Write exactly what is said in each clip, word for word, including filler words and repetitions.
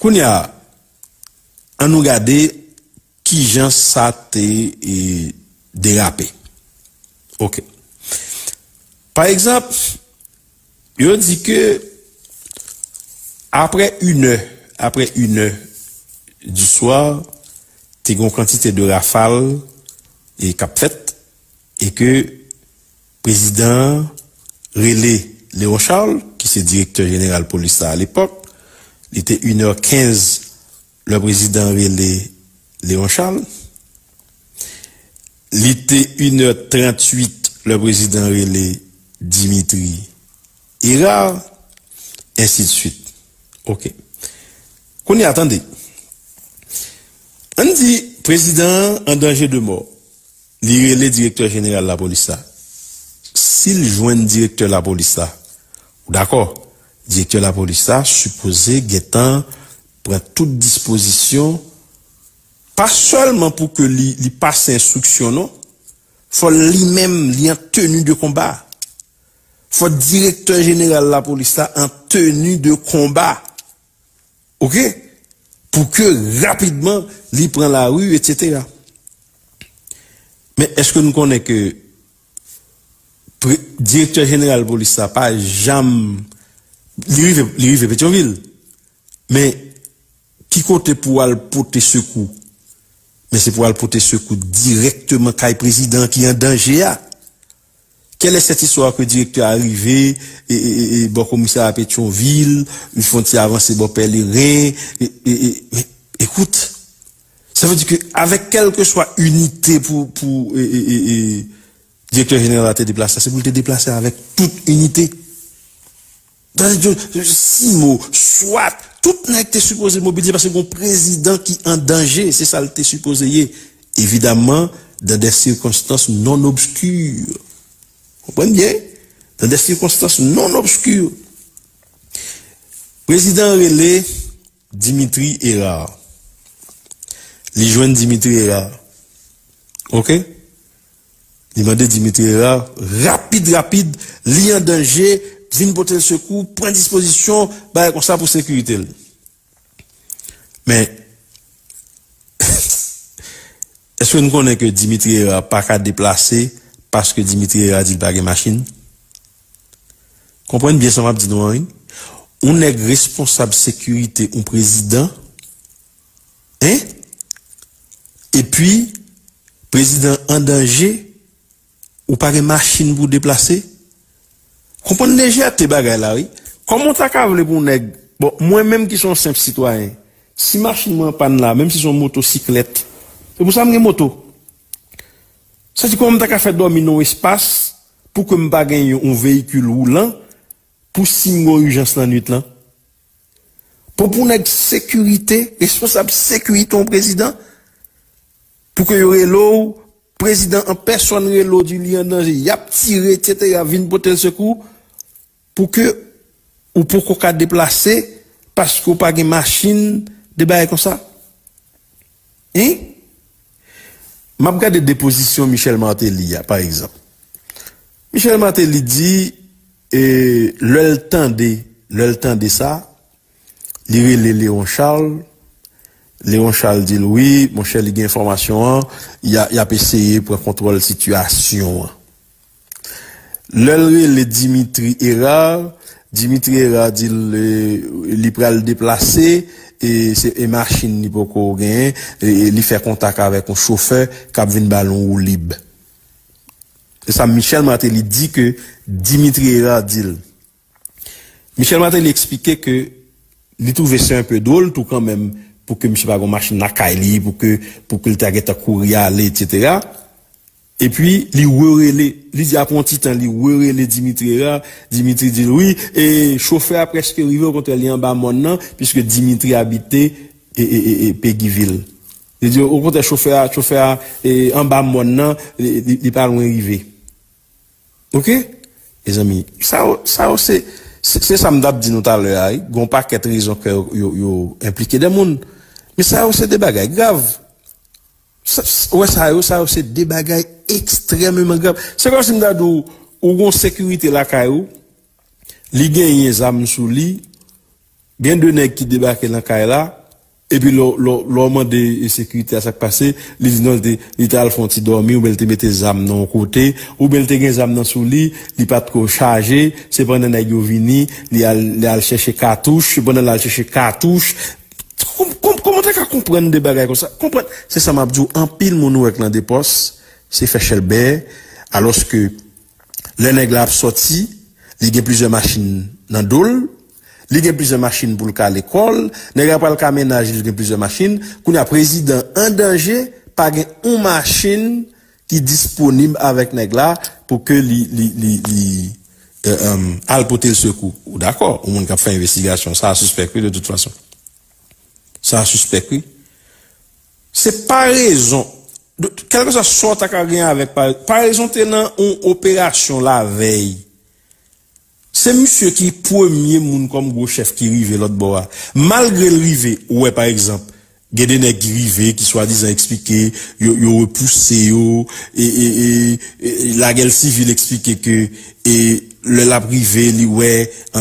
Kounye a, ann nou gade kijan sa te e, derape. Ok. Pa egzanp, yo di ke apre inè, apre inè di swa, te gen yon kantite de rafal e k ap fèt, e ke prezidan an rele Léon Charles, ki se direktè jeneral polis la alepòk, li te inè kenz lè prezidan an rele Léon Charles, li te inè trantuit lè prezidan an rele Dimitri Hérard, ensi de suit. Ok. Kounye a, tande. Ann di prezidan an an danje de mò. Li rele direktè jeneral lapolis la. Si l jwenn direktè lapolis la, ou dakò? Direktè lapolis la sipoze gentan pran tout dispozisyon, pa sèlman pou ke li, li pase enstriksyon, non. Fò li menm, li an teni de konba. Fò direktè jeneral lapolis la an teni de konba. Ok? Pou ke rapidman li pran lari, etsetera. Men èske nou konnen ke pre- direktè jeneral polis la pa janm, li rive, li rive Petyonvil, men ki kote pou al pote sekou? Men se pou al pote sekou dirèkteman kay prezidan ki an danje a. Quelle est cette histoire que direktè a rive e, e, e, e, bò komisarya Petyonvil, li fè yon ti avanse bò Pèleren, e, e, e, men, ekout, sa vle di ke avèk kèlkeswa inite pou, pou e, e, e, e, direktè jeneral la te deplase, se pou l te deplase avèk tout inite. Tande, simo, swat, tout nèg te sipoze mobilize paske gon prezidan ki an danje, se sa l te sipoze ye. Evidemment, dans des circonstances non obscures. Konprann byen? Dans des circonstances non obscures. Prezidan an rele Dimitri Hérard. Li jwenn Dimitri Hérard. Ok? Li mande Dimitri Hérard, rapid, rapid, li an danje, vin pote l sekou, pran dispozisyon, bagay konsa pou sekirite l. Men, èske nou konnen ke Dimitri Hérard pa ka deplase paske Dimitri Hérard di l pa gen machin? Konprann byen sa m ap di nou an, wi. Yon nèg responsab sekirite yon prezidan, en? Epi, prezidan an danje, ou pa gen machin pou deplase? Konprann lejète bagay la, wi. Kòman w ta ka vle pou yon nèg, bon, mwen menm ki se yon senp sitwayen, si machin mwen an pàn la, menm si se yon motosiklèt, se pou sa m gen moto. Sa di kòman m ta ka fè dòmi nan yon espas pou ke m pa gen yon veyikil woulan pou si m gen yon ijans lannwit lan? Bon, pou nèg sekirite, responsab sekirite yon prezidan, pou ke yo rele w, prezidan an pèsòn rele w, di li an danje, y ap tire, etsetera, vin pote l sekou, pou ke ou poko ka deplase, paske w pa gen machin, de bagay konsa. Hein? M ap gade depozisyon Michel Martelly a, pa egzanp. Michel Martelly di, e, lè l tande, lè l tande sa, li rele Léon Charles. Léon Charles di l, wi, monchè, li gen enfòmasyon an, y a, y ap eseye pran kontwòl sitiyasyon an. Lè l rele Dimitri Hérard, Dimitri Hérard di l, e, li pral deplase, e se, e machin li poko genyen, e, e li fè kontak avèk yon chofè k ap vin ba l yon woulib. Se sa Michel Martelly di ke Dimitri Hérard di l. Michel Martelly eksplike ke li twouve se un peu drôle tou kanmenm pou ke misye pa gen yon machin lakay li, pou ke, pou ke l ta gentan kouri ale, etsetera. Epi, li rerele, li di apre yon ti tan, li rerele Dimitri Hérard, Dimitri di l, wi, e chofè a prèske rive, okontrè, li anba mòn nan, piske Dimitri abite e, e, e, e Peguiville. Li di, okontrè, chofè a, chofè a, e, anba mòn nan, li, li, li pa lwen rive. Ok? Mezanmi, sa yo, sa yo se, se, se sa m t ap di nou talè a, wi. Gon pakèt rezon ke yo, yo, yo enplike de moun. Men sa yo se de bagay grav. Sa, sa, ou wè sa yo, sa yo se de bagay ekstrèmeman grav. Se kòmsi m ta di w, ou gon sekirite lakay ou, li genyen zam sou li, Gen de nèg ki debake nan kay la, epi lè w- lè w- lè w mande sekirite a sa k pase, li di non, li te, li te al fè yon ti dòmi, oubyen li te mete zam nan yon kote, oubyen li te gen zam nan sou li, li pa t ko chaje, se pandan nèg yo vini, li al, li al chèche katouch, se pandan l al chèche katouch. Kòm- kòm- Kòman w ta ka konprann de bagay konsa? Konprann, se sa m ap di w, anpil moun ou wè k nan depòs, se fè chèlbè, alòske lè nèg la ap sòti, li gen plizyè machin nan do l, li gen plizyè machin pou l ka lekòl, nèg la pral ka mennaj li, li gen plizyè machin. Kounye a, prezidan an danje, pa gen yon machin ki disponib avèk nèg la pou ke li, li, li, li euh, euh, al pote l sekou. Ou dakò, yon moun k ap fè envestigasyon, sa a sispèk, wi, de tout fason. Sa a sispèk, wi. Se parezon. Kèlkeswa sa w ta ka gen avèk pa- parezon te nan yon operasyon lavèy. Se misye ki premye moun kòm gwo chèf ki rive lòt bò a. Malgre l rive, ou wè pa egzanp, gen de nèg ki rive, ki swadizan eksplike, yo, yo repouse yo, e, e, e, e lagè sivil eksplike ke e lè l ap rive, li wè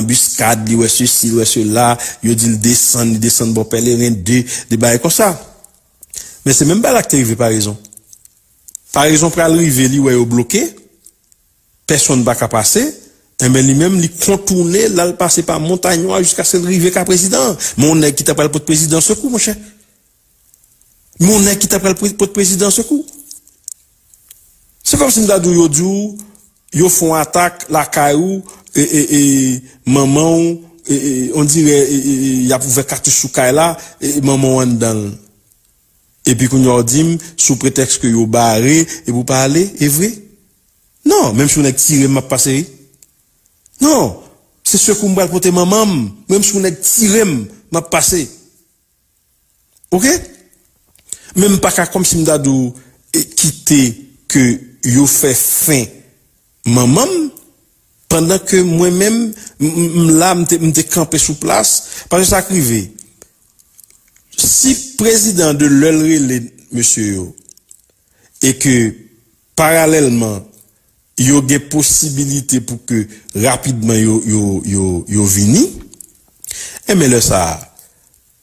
anbiskad, li wè sesi, li wè sela, yo di l desann, li desann bò Pèleren de, de bagay konsa. Men se menm bagay la k te rive Parezon. Parezon pral rive, li wè yo bloke, pèsonn pa ka pase, enben li menm li kontounen, l al pase pa Montagnois jiskaske l rive ka prezidan an. Men yon nèg ki ta pral pot prezidan an sekou, monchè. Men yon nèg ki ta pral pre- pot prezidan an sekou. Se kòmsi m ta di w, yo di w, yo fè yon atak lakay ou, e, e, e, manman w, e, e, on dirè, e, e, e, y ap ouvè katouch sou kay la, e, e, manman w anndan l. Epi kounye a w di m, sou pretèks ke yo bare, epi w pa ale, e vre? Non, menm si yon nèg tire m, m ap pase, wi. Non, se sekou m pral pote manman m, menm si yon nèg tire m, m ap pase. Oke? Men m pa ka kòmsi m ta di w, e, kite ke yo fè fen manman m, pandan ke mwen menm, m, m, m la, m te, m te kanpe sou plas. Paske sa k rive, si prezidan de lè l rele mesye yo, e ke paralèlman, yo gen posibilite pou ke rapidman yo, yo, yo, yo vini, enben lè sa a,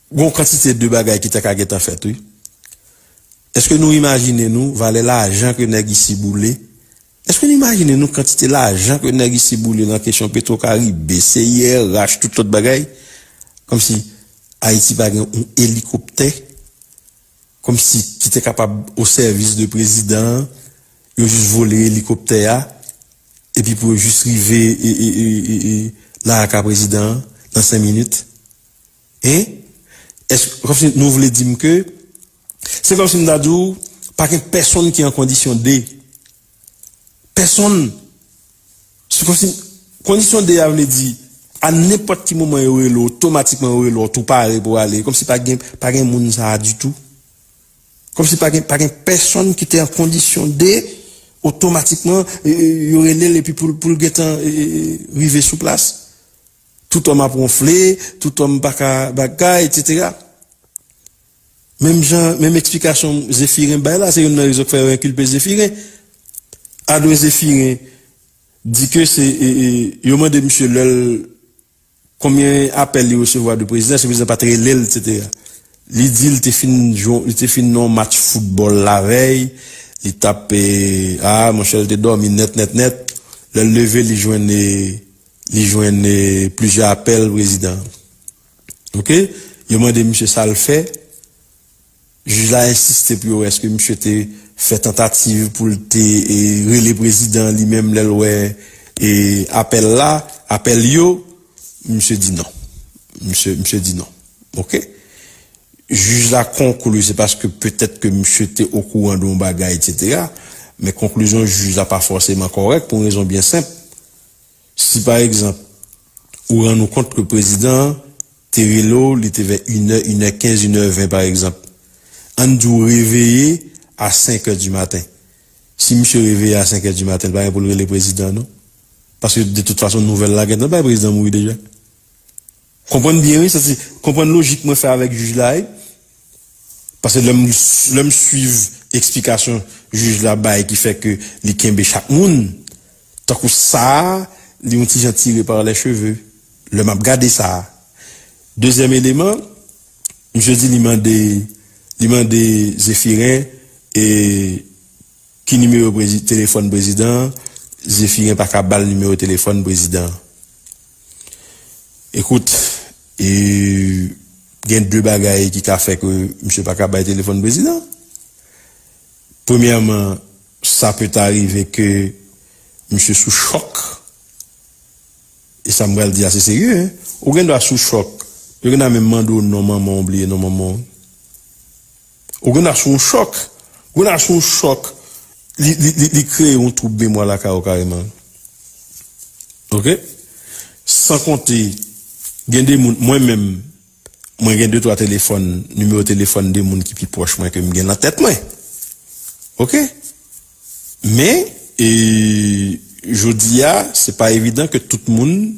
gon kantite de bagay ki ta ka gentan fèt, wi. Èske nou imajine nou valè lajan ke nèg isi boule? Èske nou imajine nou kantite lajan ke nèg isi boule nan kesyon Petwokaribe, C I R H, tout lòt bagay? Kòmsi Ayiti pa gen yon elikoptè, kòmsi ki te kapab o sèvis de prezidan an, yo jis vole elikoptè a, epi pou yo jis rive e, e, e, e, e, la ka prezidan an nan senk minit. Hein? Èske, kòmsi nou vle di m ke, se kòmsi m ta di w, pa gen pèsonn ki an kondisyon de. Pèsonn. Se kòmsi, kondisyon de a vle di, a nenpòt ki moman yo rele w, otomatikman yo rele w, tou pare pou ale. Kòmsi pa gen, pa gen moun sa a ditou. Kòmsi pa gen, pa gen pèsonn ki te an kondisyon de, otomatikman, e, e, yo rele l epi pou, pou l gentan, e, e, e, rive sou plas. Tout òm ap wonfle, tout òm pa ka bagay, etsetera. Menm jan, menm eksplikasyon Zefiren bay la, se youn nan rezon k fè yo enkilpe Zefiren. Adwen Zefiren di ke se, e, e, yo mande misye lè l, konbyen apèl li resevwa de prezidan, si prezidan pa t rele l, etsetera. Li di l te fin jwe, li te fin nan yon match foutbòl lavèy, li t ap, e, a, monchè, l te dòmi nèt, nèt, nèt. Lè l leve, li jwenn, e, li jwenn, e, plizyè apèl prezidan. Oke? Yo mande misye sa l fè. Jij la ensiste pou yo wè èske misye te fè tantativ pou l te, e, rele prezidan li menm lè l wè, e, apèl la, apèl yo. Misye di non. Misye, misye di non. Oke? Jij la konkli se paske petèt ke misye te okouran de yon bagay, etsetera. Men konklizyon jij la pa fòseman kòrèk pou yon rezon byen senp. Si, pa egzanp, ou rann ou kont ke prezidan an te rele w, li te vè inè, inè kenz, inè ven, pa egzanp. Ann di w reveye a senk è di maten. Si misye reveye a senk è di maten, li pa gen pou l rele prezidan, non. Paske, de tout fason, nouvèl la gentan bay prezidan mouri deja. Konprann byen, wi, sa se, konprann lojik mwen fè avèk jij la, wi. Paske lè m, lè m swiv eksplikasyon jij la bay ki fè ke li kenbe chak moun, tankou sa a, li yon ti jan tire pa lè cheve. Lè m ap gade sa a, Dezyèm eleman, misye di li mande, li mande Zefiren e ki nimewo prezi-, telefòn prezidan an, Zefiren pa ka ba l nimewo telefòn prezidan an. Ekout, e, gen de bagay ki ka fè ke misye pa ka bay telefòn prezidan. Premyèman, sa pèt arive ke misye sou chòk. E sa m pral di a se serye, en. Ou gen dwa sou chòk. Yo gen dwa menm mande w non manman w, bliye non manman w. Ou gen dwa sou yon chòk. Ou gen dwa sou yon chòk. Li, li, li, li kreye yon twoub memwa lakay ou kareman. Oke? San konte, gen de moun, mwen menm, mwen gen de twa telefòn, nimewo telefòn de moun ki pi pwòch mwen ke m gen nan tèt mwen. Oke? Men, e, jodi a, se pa evidan ke tout moun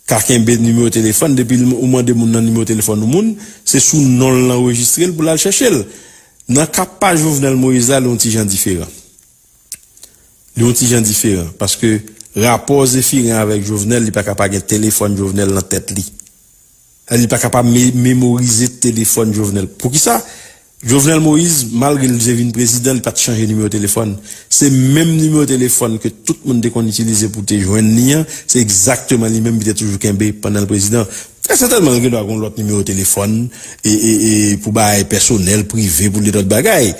ka kenbe nimewo telefòn. Depi ou mande moun nan nimewo telefòn yon moun, se sou non l anrejistre l pou l al chèche l. Nan ka pa Jovenel Moïse la, li yon ti jan diferan. Li yon ti jan diferan. Paske rapò Zefiren avèk Jovenel, li pa ka pa gen telefòn Jovenel nan tèt li. Li pa ka pa me-, memorize telefòn Jovenel. Poukisa? Jovenel Moïse, malgre l te vin prezidan, li pa t chanje nimewo telefòn. Se menm nimewo telefòn ke tout moun te konn itilize pou te jwenn li an, se egzakteman li menm li te toujou kenbe pandan l prezidan. Trè sètènman, l gen dwa gen yon lòt nimewo telefòn e, e, e pou bagay pèsonèl, prive, pou de lòt bagay.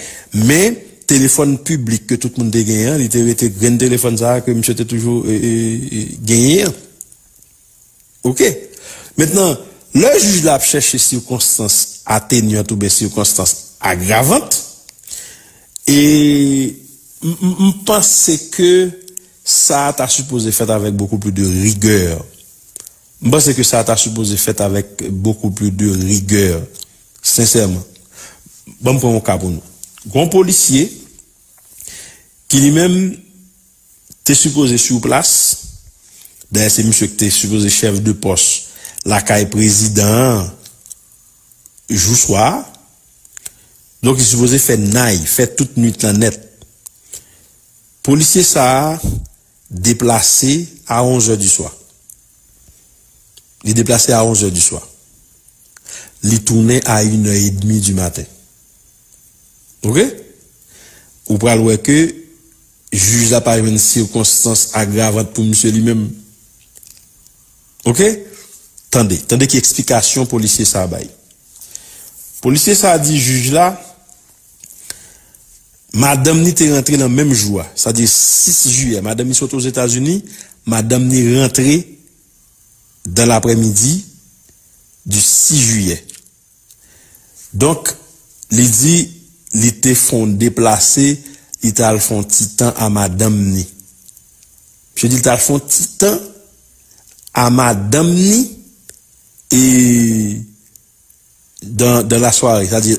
Men, telefòn piblik ke tout moun te genyen an, li te rete grenn telefòn sa a ke misye te toujou, e, e, e, genyen an. Oke? Mentnan, lè jij la ap chèche sikonstans atenyant oubyen sikonstans agravant, e m, m, m panse ke sa a ta sipoze fèt avèk beaucoup plus de rigueur. M panse ke sa a ta sipoze fèt avèk beaucoup plus de rigueur, sensèman. Ban m pran yon ka pou nou. Gon polisye ki li menm te sipoze sou plas. Dayè, se misye ki te sipoze chèf de pòs lakay prezidan an jou swa a. Donk, li sipoze fè night, fè tout nwit lan nèt. Polisye sa a deplase a onzè di swa. Li deplase a onzè di swa. Li tounen a inè edmi di maten. Oke? Ou pral wè ke jij la pa jwenn sikonstans agravant pou misye li menm. Oke? Tande, tande ki eksplikasyon polisye sa a bay. Polisye sa a di jij la, madanm ni te rantre nan menm jou a, sa di sis jiyè. Madanm ni sot Ozetazini, madanm ni rantre dans l'après-midi du sis jiyè. Donk, li di, li te fè yon deplase, li t al fè yon ti tan a madanm ni. Misye di, li t al fè yon ti tan a madanm ni, e dans, dans la soirée, sa di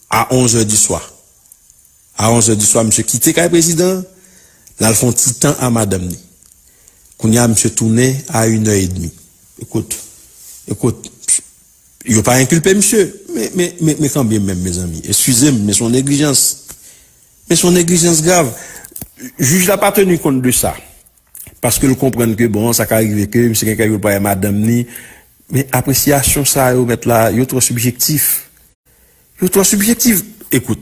a onzè di swa. A onzè di swa, misye kite kay prezidan, l al fè yon ti tan a madanm ni. Kounye a, misye tounen a inè edmi. Ekout, ekout, yo pa enkilpe misye, men, men, men, men kanmenm, mezanmi, eskize m, men se yon neglijans. Men se yon neglijans grav. Jij la pa teni kont de sa. Paske l konprann ke, bon, sa ka rive ke misye gen kèk jou l pa wè madanm ni. Men apresyasyon sa yo mèt la, yo twò sibjektif. Yo twò sibjektif. Ekout,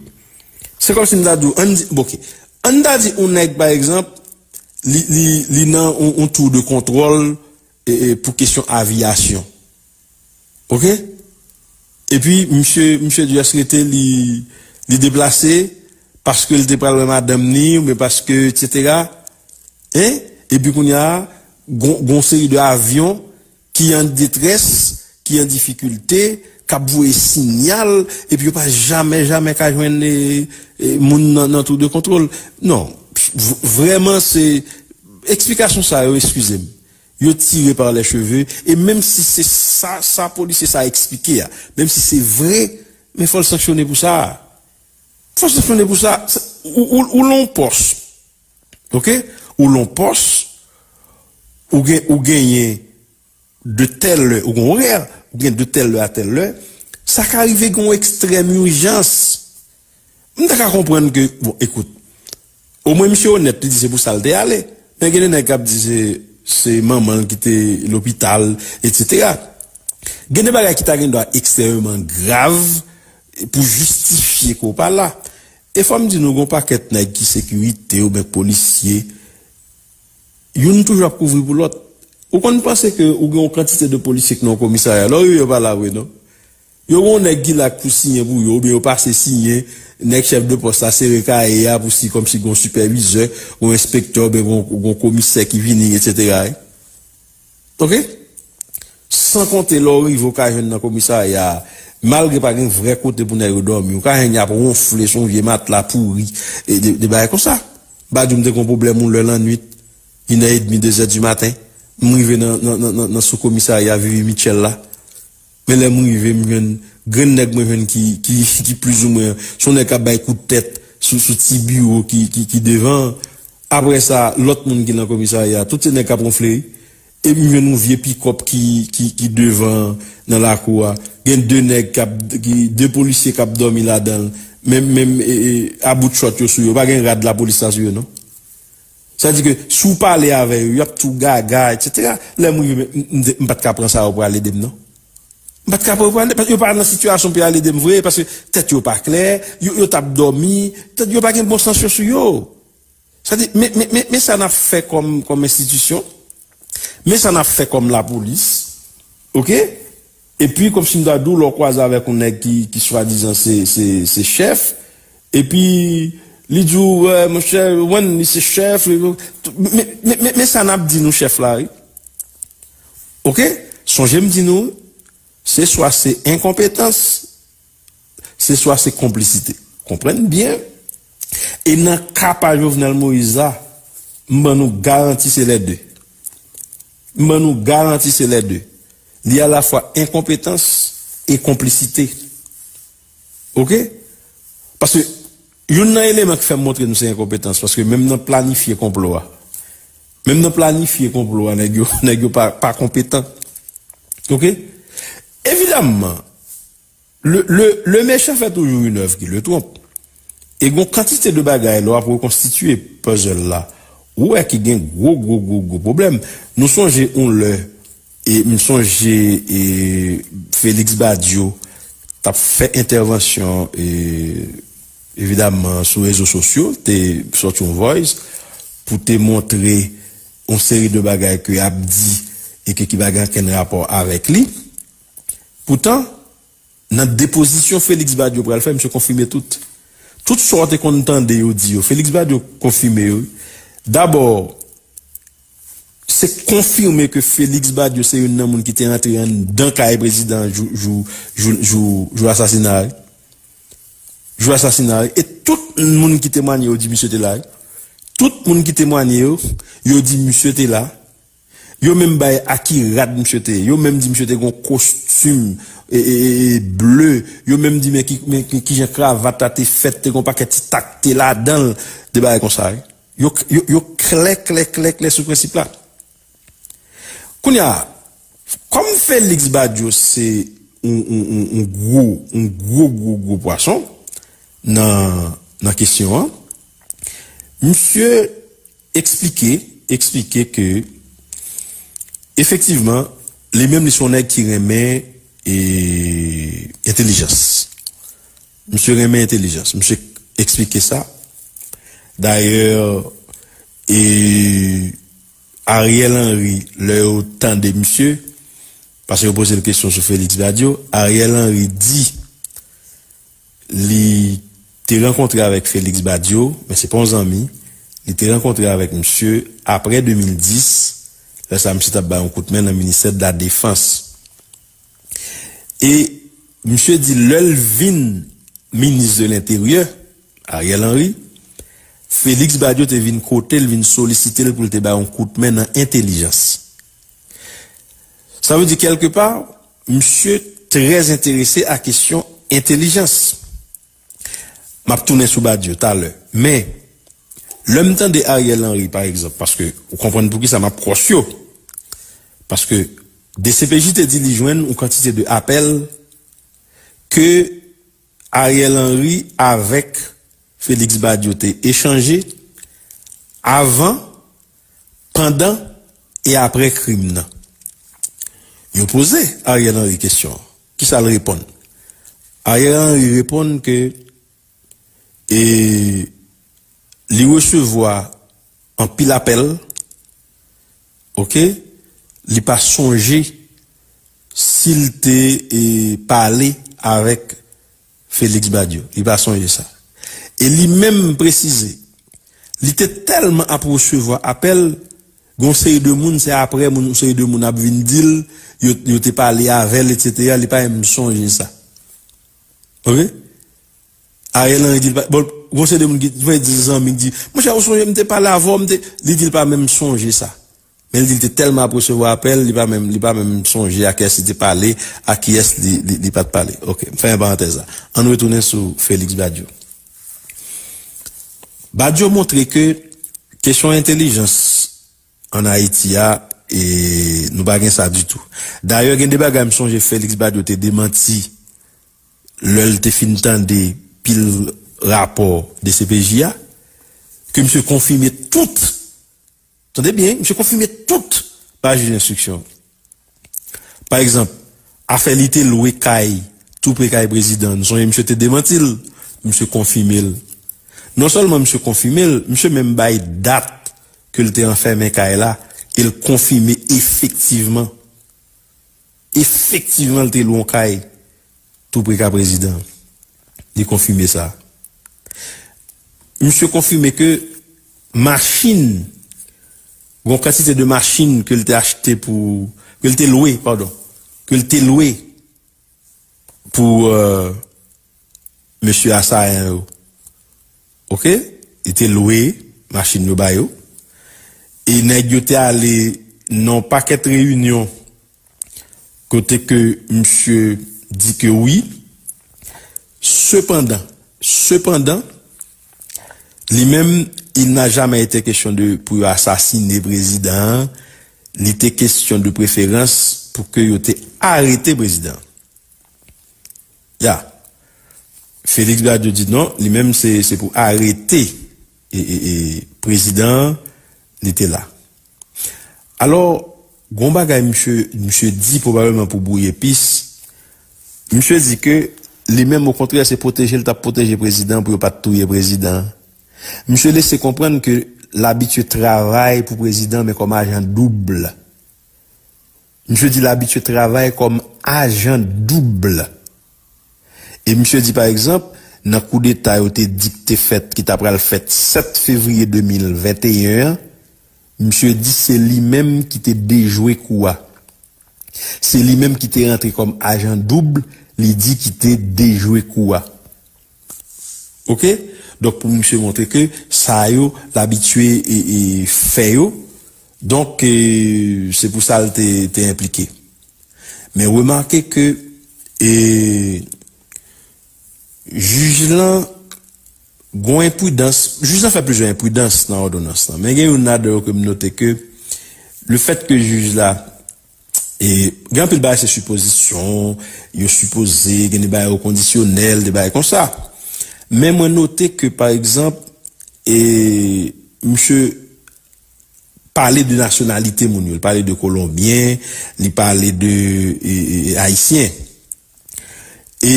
se kòmsi m ta di w, ann di, bon, oke. Ann ta di yon nèg, pa egzanp, li, li, li nan yon, yon tou de kontwòl, e, e, pou kesyon aviyasyon. Oke? Epi, misye, misye just rete, li, li deplase, paske l te pral wè madanm ni, oubyen paske, etsetera. Hein? Epi kounye a, gon, gon seri de avyon ki an detrès, ki an difikilte, k ap voye sinyal, epi yo pa jamè, jamè ka jwenn, e, e, moun nan, nan tou de kontwòl. Non, v-, vrèman, se, eksplikasyon sa yo, eskize m, yo tire pa lè cheve, e menm si se sa, sa polisye sa a eksplike a, menm si se vre, men fò l sanksyone pou sa. Fò l sanksyone pou sa. Sa, ou, ou, ou lan yon pòs, oke? Ou lan yon pòs, ou gen, ou genyen de tèl lè, ou gen orè, ou gen de tèl lè a tèl lè, sa ka rive gen yon ekstrèm ijans. M ta ka konprann ke, bon, ekout, omwen misye onèt, li di se pou sa l te ale. Men gen de nèg k ap di se, se manman l ki te lopital, etsetera. Gen de bagay ki ta gen dwa ekstrèmeman grav pou jistifye ke w pa la. E fò m di nou, gen yon pakèt nèg ki sekirite oubyen k polisye, youn toujou ap kouvri pou lòt. Ou konn panse ke ou gen yon kantite de polisye ki nan yon komisarya, lè w rive yo pa la vre non. Yo gen yon nèg ki la pou siyen pou yo, oubyen yo pase siyen, nèg chèf de pòs la sere kaye a pou si kòmsi gen yon sipèvizè, gen yon enspektè, oubyen gen yon, gen yon komisè ki vini, etsetera. Oke? San konte lè w rive, w ka jwenn nan komisarya a, malgre pa gen vrè kote pou nèg yo dòmi, w ka jwenn y ap wonfle sou yon vye matla pouri, e de, de bagay konsa. M pa di w m te gen yon pwoblèm yon lè lannwit, inè edmi, dezè di maten, m rive nan, nan, nan, nan, nan sou komisarya Vivi Mitchell la. Men lè m rive, m jwenn grenn nèg mwen jwenn ki, ki, ki plizoumwen, se yon nèg k ap bay kout tèt sou, sou ti biwo ki, ki, ki devan. Apre sa, lòt moun ki nan komisarya, tout se nèg k ap wonfle. Epi m jwenn yon vye pikòp ki, ki, ki devan nan lakou a. Gen de nèg k ap, ki, de polisye k ap dòmi ladan l. Menm, menm, e, e, a bout chòt yo sou yo. Pa gen rad lapolis la sou yo, non. Sa di ke si w pale avè yo, y ap tou gaga, etsetera. Lè m rive, m, m, m pa t ka pran sa yo pou al ede m, non. M pa t ka pran yo pou al ede, paske yo pa nan sitiyasyon pou y al ede m vre, paske tèt yo pa klè, yo, yo t ap dòmi, tèt yo pa gen bon sans yo sou yo. Sa di, men, men, men, men sa n ap fè kòm, kòm enstitisyon, men sa n ap fè kòm lapolis, oke? Epi, kòmsi m ta di w, lè w kwaze avèk yon nèg ki, ki swadizan se, se, se chèf, epi li di w, "Wè, monchè, Wen, li se chèf, li, men, men, men, men, men sa n ap di nou chèf la, wi." Oke? Sonje m di nou, se swa se enkonpetans, se swa se konplisite. Konprann byen. E nan ka pa Jovenel Moïse la, m ban nou garanti se lè de. M ban nou garanti se lè de. Li alafwa enkonpetans e konplisite. Oke? Paske youn nan eleman ki fè m montre nou se enkonpetans, paske menm nan planifye konplo a, menm nan planifye konplo a, nèg yo, nèg yo pa, pa konpetan. Oke? Evidamman, le, le, le méchant fait toujours une œuvre qui le trompe. E gon kantite de bagay lè w ap rekonstitye puzzle la, ou wè ki gen gwo, gwo, gwo, gwo pwoblèm. Nou sonje yon lè, e m sonje, e Félix Badio t ap fè entèvansyon, e evidamman, sou rezo sosyo, te sòti yon voice pou te montre yon seri de bagay ke y ap di e ke ki pa gen okenn rapò avèk li. Poutan, nan depozisyon Félix Badio pral fè, misye konfime tout. Tout sa w te konn tande yo di yo, Félix Badio konfime yo. Dabò, se konfime ke Félix Badio se youn nan moun ki te antre anndan kay prezidan jou, jou, jou, jou, jou asasina a. Jou asasina a. E tout moun ki temwanye yo di misye te la. Tout moun ki temwanye yo, yo di misye te la. Yo menm bay a ki rad misye te ye. Yo menm di misye te gen yon kostim, e, e, e, e, ble. Yo menm di men ki, men ki, kijan kravat la te fèt, te gen yon pakèt ti tak te ladan l, de bagay konsa, wi. Yo, yo, yo klè, klè, klè, klè sou prensip la. Kounye a, kòm Félix Badio se yon, yon, yon, yon gwo, yon gwo, gwo, gwo pwason nan, nan kesyon an, misye eksplike, eksplike ke, efektivman, li menm li se yon nèg ki renmen, e, entèlijans. Misye renmen entèlijans. Misye eksplike sa. Dayè, e, Ariel Henry, lè yo tande misye, paske yo poze l kesyon sou Félix Badio, Ariel Henry di li te rankontre avèk Félix Badio, men se pa yon zanmi, li te rankontre avèk misye apre de mil dis, lè sa misye t ap bay yon kout men nan ministè de la Défense. E misye di lè l vin minis de lenteryè, Ariel Henry, Félix Badio te vin kote l, vin solisite l pou l te bay yon kout men nan entèlijans. Sa vle di, kèlkepa, misye trè enterese a kesyon entèlijans. M ap tounen sou Badio talè. Men, lè m tande Ariel Henry, pa egzanp, paske ou konprann poukisa m ap kwòs yo. Paske D C P J te di li jwenn yon kantite de apèl ke Ariel Henry avèk Félix Badio te echanje avan, pandan e apre krim nan. Yo poze Ariel Henry kesyon. Kisa l reponn? Ariel Henry reponn ke e, li resevwa anpil apèl, oke, li pa sonje si l te e, pale avèk Félix Badio. Li pa sonje sa. E li menm presize, li te tèlman ap resevwa apèl, gon seri de moun, se apre moun, yon seri de moun ap vin di l, yo, yo te pale avè l, etsetera, li pa menm sonje sa. Oke? Ariel Henry di l pa, bon, gon seri de moun ki vle di zanmi ki di, monchè, ou sonje m te pale avè w, m te, li di l pa menm sonje sa. Men li di l te tèlman ap resevwa apèl, li pa menm, li pa menm sonje a kiyès li te pale, a kiyès li, li, li pa t pale. Oke, m fèmen parantèz la. Ann retounen sou Félix Badio. Badio montre ke kesyon entèlijans ann Ayiti a, e nou pa gen sa ditou. Dayè, gen de bagay m sonje Félix Badio te demanti lè l te fin tande pil rapò D C P J a, ke misye konfime tout. Tande byen, misye konfime tout pa jij enstriksyon. Pa egzanp, afè li te lwe kay tou pre kay prezidan, nou sonje misye te demanti l, misye konfime l. Non sèlman misye konfime l, misye menm bay dat ke l te anfèmen kay la, e l konfime efektivman. Efektivman, l te lwe yon kay tou pre kay prezidan. Li konfime sa. Misye konfime ke machin, gon kantite de machin ke l te achte pou, ke l te lwe, padon, ke l te lwe pou, euh, mesye asayan yo. Oke? Li te lwe machin yo ba yo. E nèg yo te ale nan yon pakèt reyinyon kote ke misye di ke wi. Sepandan, sepandan, li menm, il n'a jamais été question de pou yo asasine prezidan an. Li te kesyon de preferans pou ke yo te arete prezidan an. Ya. Félix Badio di non, li menm se, se pou arete e, e, e, prezidan an, li te la. Alò, gon bagay misye, misye di pwobableman pou bwouye pis. Misye di ke li menm, okontrè, se pwoteje l t ap pwoteje prezidan pou yo pa t touye prezidan an. Misye lese konprann ke l abitye travay pou prezidan, men kòm ajan doub. Misye di l abitye travay kòm ajan doub. E misye di, pa egzanp, nan koudeta yo te di k te fèt, ki ta pral fèt sèt fevriye de mil venteyen an, misye di se li menm ki te dejwe kou a. Se li menm ki te rantre kòm ajan doub, li di ki te dejwe kou a. Oke? Donk, pou misye montre ke sa yo, l abitye e, e fè yo. Donk, e, se pou sa l te, te enplike. Men remake ke, e, jij lan gon enpridans, jij lan fè plizyè enpridans nan òdonans lan. Men gen youn ladan yo ke m note ke lefèt ke jij la, e, gen anpil bagay se sipozisyon, yo sipoze, gen de bagay yo kondisyonèl, de bagay konsa. Men mwen note ke, pa egzanp, e, misye pale de nasyonalite moun yo, li pale de Kolonbyen, li pale de, e, e, Ayisyen. E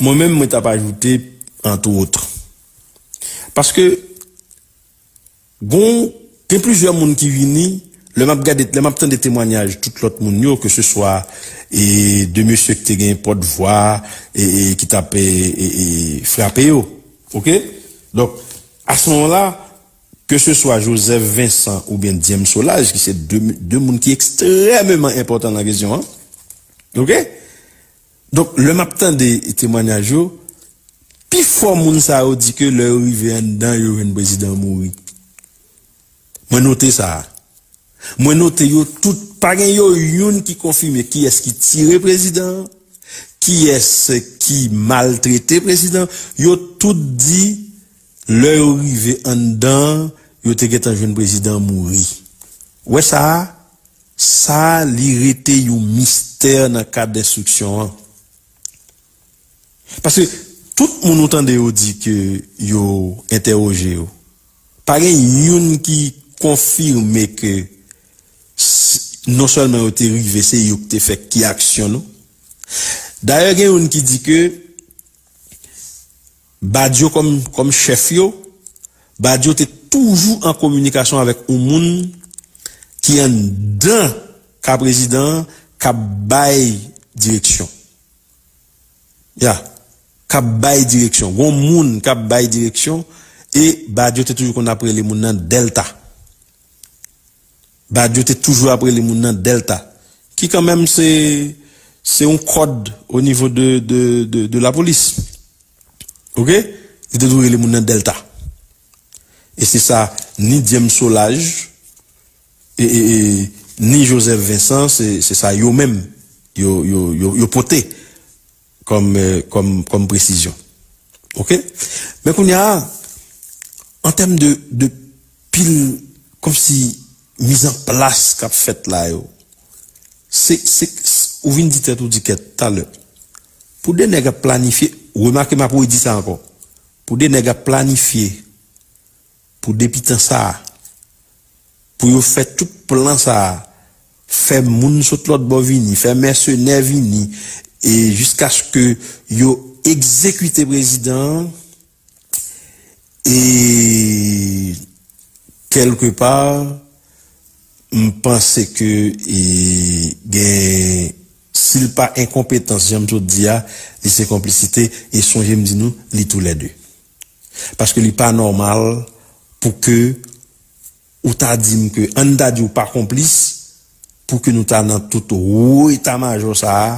mwen menm, mwen t ap ajoute, entre autres. Paske gon, gen plizyè moun ki vini, lè m ap gade, lè m ap tande temwanyaj tout lòt moun yo, ke se swa, e, de mesye ki te gen pòtvwa, e, e, ki t ap, e, e, e, frape yo. Oke? Donk, a se moman la, ke se swa Joseph Vincent oubyen James Solages, ki se de, de moun ki ekstrèmeman enpòtan nan kesyon an. Oke? Donk, lè m ap tande temwanyaj yo, pifò moun sa yo di ke lè yo rive anndan, yo jwenn prezidan an mouri. Mwen note sa a. Mwen note yo tout, pa gen yo youn ki konfime kiyès ki tire prezidan an, kiyès ki maltrete prezidan an. Yo tout di, lè yo rive anndan, yo te gentan jwenn prezidan an mouri. Ou wè sa a? Sa a, li rete yon mistè nan kad enstriksyon an. Paske tout moun ou tande yo di ke yo entèwoje yo, pa gen youn ki konfime ke s-, non sèlman yo te rive, se yo ki te fè ki aksyon nou. Dayè, gen youn ki di ke Badio kòm, kòm chèf yo, Badio te toujou an kominikasyon avèk yon moun ki anndan ka prezidan an, k ap bay direksyon. Ya, k ap bay direksyon. Gon moun k ap bay direksyon, e Badio te toujou konn ap rele moun nan Dèlta. Badio te toujou ap rele moun nan Dèlta, ki kanmenm se, se yon kòd o nivo de, de, de, de lapolis. Oke? Li te toujou rele moun nan Dèlta. E se sa, ni James Solages, e, e, e, ni Joseph Vincent, se, se sa yo menm, yo, yo, yo, yo pote kòm, eh, kòm, kòm presizyon. Oke? Men kounye a, an tèm de, de pil, kòmsi mizanplas k ap fèt la yo, se, se, ou vin di tèt ou di kèt talè. Pou de nèg ap planifye, remake m ap redi sa ankò. Pou de nèg ap planifye pou depi tan sa a, pou yo fè tout plan sa a, fè moun sot lòt bò vini, fè mèsenè vini, e jiskaske yo egzekite prezidan an, e kèlkepa, m panse ke, e, gen, si l pa enkonpetans, jan m sot di a, li se konplisite, e sonje m di nou, li toulède. Paske li pa nòmal pou ke ou ta di m ke, ann ta di ou pa konplis, pou ke nou ta nan tout wo eta majò sa a,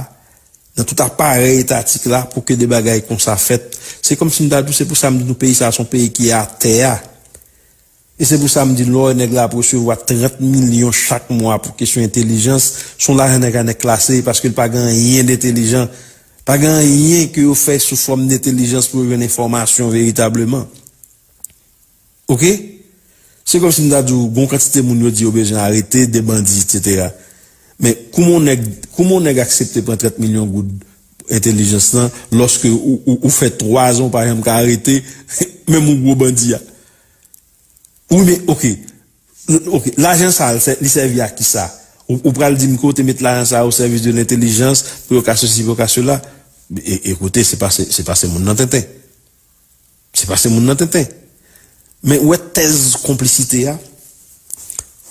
nan tout aparèy etatik la, pou ke de bagay konsa fèt. Se kòmsi m ta di w, se pou sa m di nou peyi sa a se yon peyi ki atè a. E se pou sa m di nou, lè w wè nèg la ap resevwa trant milyon chak mwa pou kesyon entèlijans, se yon lajan nèg la nèk klase, paske l pa gen anyen d entèlijan, pa gen anyen ke yo fè sou fòm d entèlijans pou yo jwenn enfòmasyon veritableman. Oke? Se kòmsi m ta di w, gon kantite moun yo di yo bezwen arete, de bandi, etsetera. Men, kouman yon nèg, kouman yon nèg aksepte pran trant milyon goud entèlijans lan, lòske ou, ou, ou fè twa zan ou pa janm ka arete, menm yon gwo bandi a? Wi, men, oke. Oke, lajan sa a, li sè-, li sèvi a kisa? Ou, ou pral di m ke w te met lajan sa a o sèvis de lentèlijans, pou yo ka sesi, pou yo ka sela? E, ekoute, se pase, se pase moun nan tenten. Se pase moun nan tenten. Men ou wè tèz konplisite a?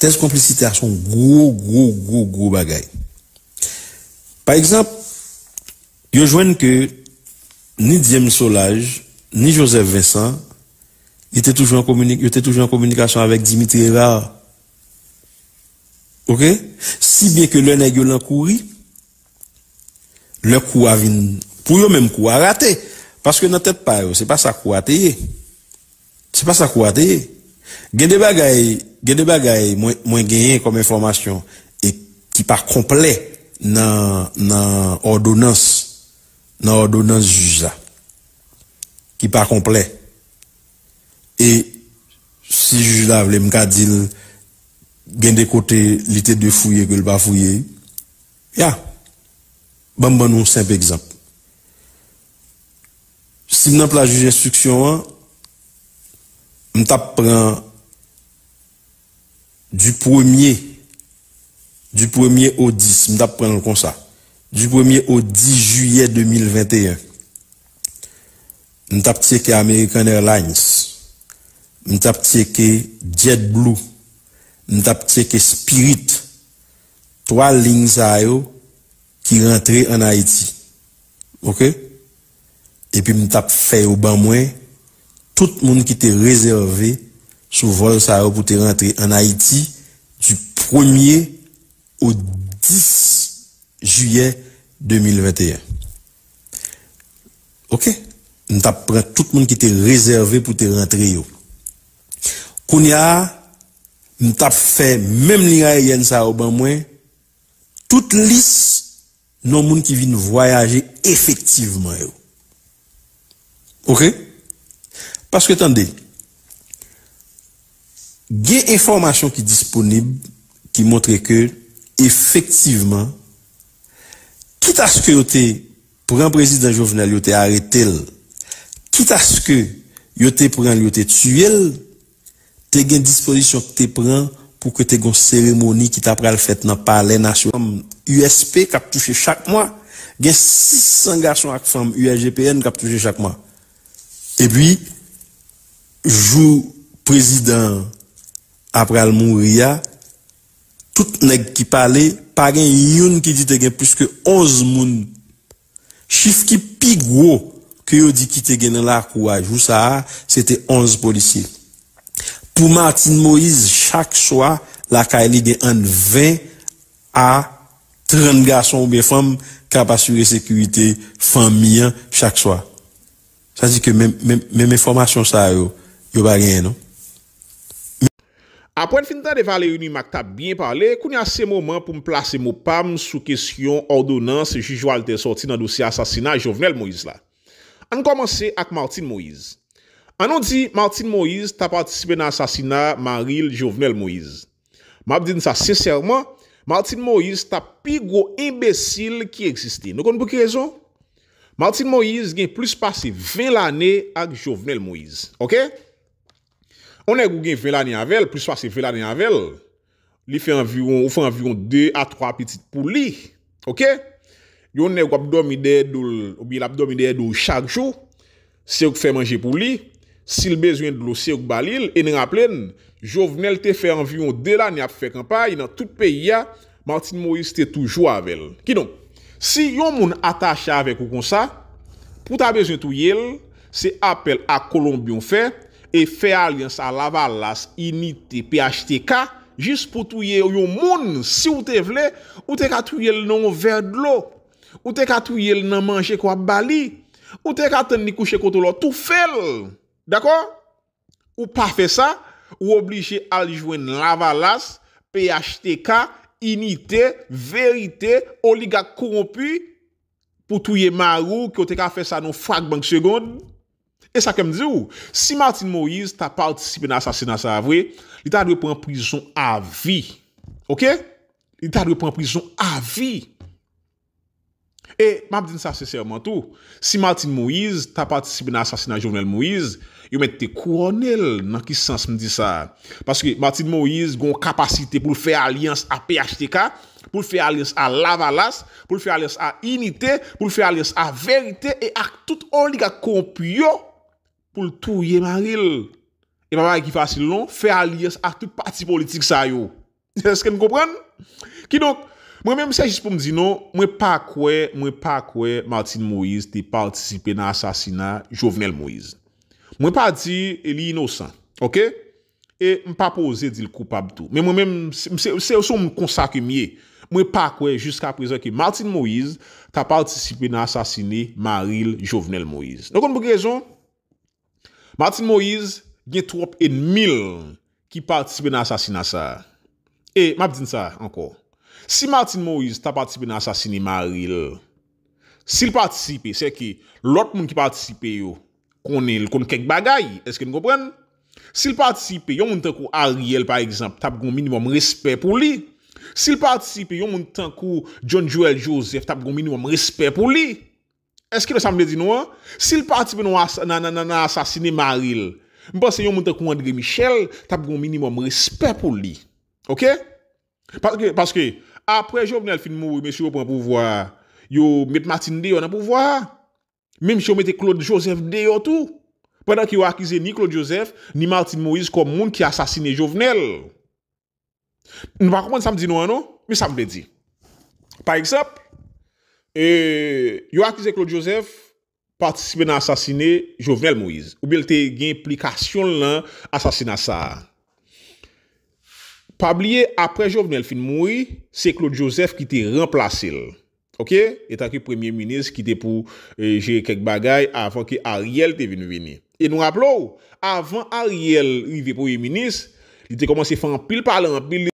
Tèz konplisite a se yon gwo, gwo, gwo, gwo bagay. Pa egzanp, yo jwenn ke ni James Solages, ni Joseph Vincent, li te toujou an komini-, yo te toujou an kominikasyon avèk Dimitri Hérard. Oke? Si byen ke lè nèg yo lan kouri, lè kou a vin, pou yo menm kou a rate. Paske nan tèt pa yo, se pa sa kou a te ye. Se pa sa kou a te ye. Gen de bagay, gen de bagay mwen, mwen genyen kòm enfòmasyon e ki pa konplè nan, nan òdonans, nan òdonans jij la. Ki pa konplè. E si jij la vle, m ka di l, gen de kote li te dwe fouye ke l pa fouye. Ya. Ban m ban nou yon senp egzanp. Si m nan plas jij enstriksyon an, m t ap pran du premye, du premye au dix, m t ap pran l konsa. Du premye au dix jiyè de mil venteyen. M t ap tcheke American Airlines. M t ap tcheke JetBlue. M t ap tcheke Spirit. Twa liy sa yo ki rantre ann Ayiti. Oke? Epi m t ap fè yo ban mwen tout moun ki te rezève sou vòl sa yo pou te rantre ann Ayiti du premye au dix jiyè de mil venteyen. Oke? M t ap pran tout moun ki te rezève pou te rantre yo. Kounye a, m t ap fè menm liy ayeryèn sa yo ban mwen tout lis non moun ki vin vwayaje efektivman yo. Oke? Paske tande, gen enfòmasyon ki disponib ki montre ke efektivman, kitaske yo te pran prezidan Jovenel, yo te arete l, kitaske yo te pran l, yo te tiye l, te gen dispozisyon ki te pran pou ke te gen yon seremoni ki ta pral fèt nan Palè Nasyonal. U S P k ap touche chak mwa, gen sis san gason ak fanm U S G P N k ap touche chak mwa. Epi, jou prezidan an ap pral mouri a, tout nèg ki pale, pa gen youn ki di te gen plis ke onz moun. Chif ki pi gwo ke yo di ki te gen nan lakou a jou sa a, se te onz polisye. Pou Martine Moïse, chak swa, lakay li gen ant ven a trant gason oubyen fanm k ap asire sekirite fanmi an chak swa. Sa di ke menm, menm, menm enfòmasyon sa yo, yo pa genyen non. Apre n fin tande Valéry Numac t ap byen pale, kounye a se moman pou m plase mo pa m sou kesyon òdonans jij Walter sòti nan dosye asasina Jovenel Moïse la. Ann kòmanse ak Martine Moïse. Ann nou di Martine Moïse ta patisipe nan asasina mari l Jovenel Moïse. M ap di n sa sensèman, Martine Moïse ta pi gwo enbesil ki egziste. Nou konn pou ki rezon? Martine Moïse gen plis pase ven lane ak Jovenel Moïse. Oke? Yon nèg ou gen ven lane avè l, plis pase ven lane avè l, li fè anviwon, ou fè anviwon de a twa pitit pou li. Oke? Yon nèg w ap dòmi dèyè do l, oubyen l ap dòmi dèyè do w chak jou, se ou k fè manje pou li. Si l bezwen dlo, se ou k ba li l. E n raple n, Jovenel te fè anviwon de lane ap fè kanpay nan tout peyi a, Martine Moïse te toujou avè l. Kidonk, si yon moun atache avèk ou konsa, pou w ta bezwen touye l, se apèl a Kolonbyen w fè, e fè alyans a Lavalas, Inite, P H T K, jis pou touye yon moun, si w te vle, ou te ka touye l nan yon vè dlo. Ou te ka touye l nan manje ke w ap ba li. Ou te ka tann li kouche kote w la, w toufe l. Dakò? Ou pa fè sa, ou oblije al jwenn Lavalas, P H T K, Inite, Verite, oligak kowonpi, pou touye mari w, ke w te ka fè sa nan yon fragman de segond. E sa ke m di w, si Martine Moïse ta patisipe nan asasina sa a vre, li ta dwe pran prizon avi. Oke? Li ta dwe pran prizon avi. E m ap di n sa sensèman tou, si Martine Moïse ta patisipe nan asasina Jovenel Moïse, yo mèt te kouwone l. Nan ki sans m di sa a? Paske Martine Moïse gen yon kapasite pou l fè alyans a P H T K, pou l fè alyans a Lavalas, pou l fè alyans a Inite, pou l fè alyans a Verite e ak tout oligak kowonpi yo pou l touye mari l. E pa bagay ki fasil non, fè alyans ak tout pati politik sa yo. Èske n konprann? Kidonk, mwen menm se jis pou m di nou, mwen pa kwè, mwen pa kwè Martine Moïse te patisipe nan asasina Jovenel Moïse. Mwen pa di li inosan, oke? E m pa poze di l koupab tou. Men mwen menm, se, se, se, se yon moun konsa ke m ye. Mwen pa kwè jiska prezan ke Martine Moïse ta patisipe nan asasine mari l Jovenel Moïse. Nou konn pou ki rezon? Martine Moïse gen twòp ènmi l ki patisipe nan asasina sa a. E m ap di n sa ankò. Si Martine Moïse ta patisipe nan asasine mari l, si l patisipe, sèke lòt moun ki patisipe yo konnen l konn kèk bagay, èske n konprann? Si l patisipe, yon moun tankou Ariel, pa egzanp, t ap gen yon minimòm respè pou li. Si l patisipe, yon moun tankou John Joel Joseph t ap gen yon minimòm respè pou li. Èske nou sa m vle di nou an? Si l patisipe nan, nan, nan, nan asasine mari l, m panse yon moun tankou André Michel t ap gen yon minimòm respè pou li. Oke? Paske, paske, apre Jovenel fin mouri, mesye yo pran pouvwa a, yo met Martine deyò nan pouvwa a. Menm jan yo mete Claude Joseph deyò tou. Pandan ke yo akize ni Claude Joseph, ni Martine Moïse kòm moun ki asasine Jovenel. Nou pa konprann sa m di nou an non, men sa m vle di. Pa egzanp, e, yo akize Claude Joseph patisipe nan asasine Jovenel Moïse, oubyen l te gen enplikasyon l nan asasina sa a. Pa bliye, apre Jovenel fin mouri, se Claude Joseph ki te ranplase l. Oke? Etanke premye minis ki te pou, e, jere kèk bagay avan ke Ariel te vin vini. E nou raple w, avan Ariel rive premye minis, li te kòmanse fè anpil pale, anpil